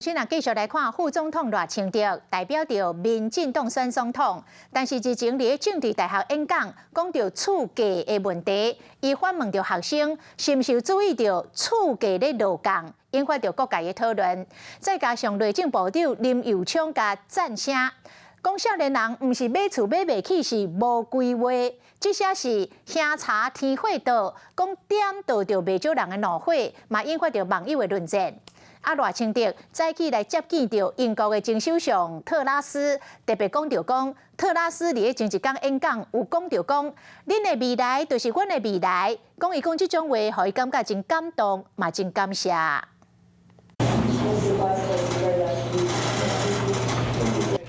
先來繼續來看副總統賴清德代表著民進黨選總統，但是日前佇政治大學演講，講著厝價的問題，伊反問著學生是毋是有注意著厝價咧落降，引發著各界的討論。再加上內政部長林右昌共讚聲，講少年人毋是買厝買袂起，是無規劃，這些是興茶天火桌，講點著著袂少人的怒火，嘛引發著網友的論戰。啊，賴清德早起來接見著英國的前首相特拉斯，特別講著講，特拉斯佇咧前一工演講有講著講，恁的未來就是阮的未來，講伊講這種話，予伊感覺真感動，嘛真感謝。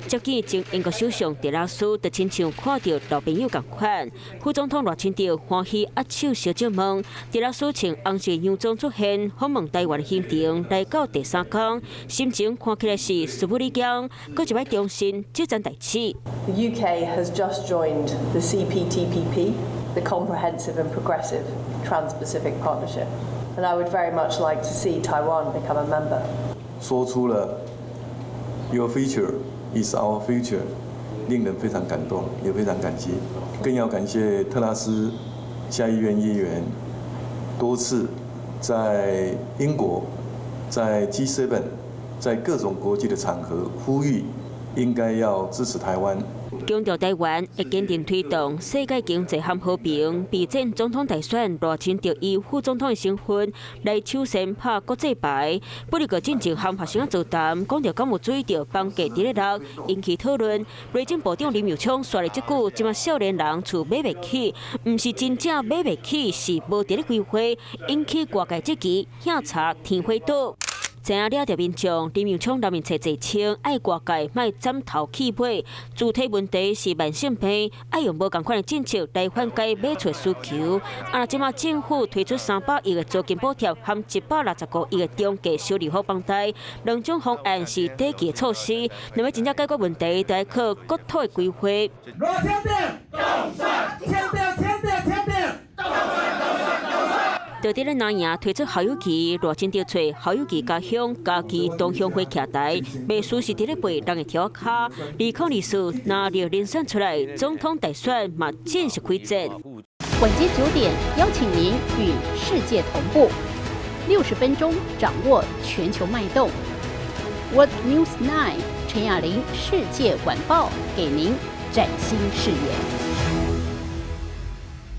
接見前英國首相特拉斯，就親像看著老朋友仝款。副總統賴清德歡喜握手相接問，特拉斯穿紅色洋裝出現，訪問台灣行程來到第三工，心情看起來是事不離疆，閣一擺重申這件代誌。 The UK has just joined the CPTPP, the Comprehensive and Progressive Trans-Pacific Partnership, and I would very much like to see Taiwan become a member. 說出了 Your future is our future，令人非常感動，也非常感激。更要感謝特拉斯下議院議員多次在英國、在 G7、在各種國際的場合呼籲，應該要支持台灣。強調台灣會堅定推動世界經濟和和平。備戰總統大選，賴清德以副總統的身份來首先拍國際牌。不過進前和學生座談，講著敢有注意著房價佇咧落，引起討論。內政部長林右昌煞咧這句：這馬少年人厝買袂起，毋是真正買袂起，是無佇咧規劃，引起外界質疑，興茶天火桌。知影掠著民眾，林右昌面冊自稱愛外界莫斬頭去尾，主體問題是慢性病，愛用無仝款的政策來緩解買厝需求。啊，這馬政府推出300億的租金補貼和165億的中價修理好房貸，兩種方案是短期措施，若欲真正解決問題，得靠國土的規劃。清德，清德，清德。就佇咧南營推出侯友宜，賴清德揣侯友宜家鄉嘉義東鄉會徛台，袂輸是佇咧背人的條跤。2024若著遴選出來，總統大選嘛正式開戰。晚間9點，邀請您與世界同步，60分鐘掌握全球脈動。World News 9 陳雅玲世界晚報，給您嶄新視野。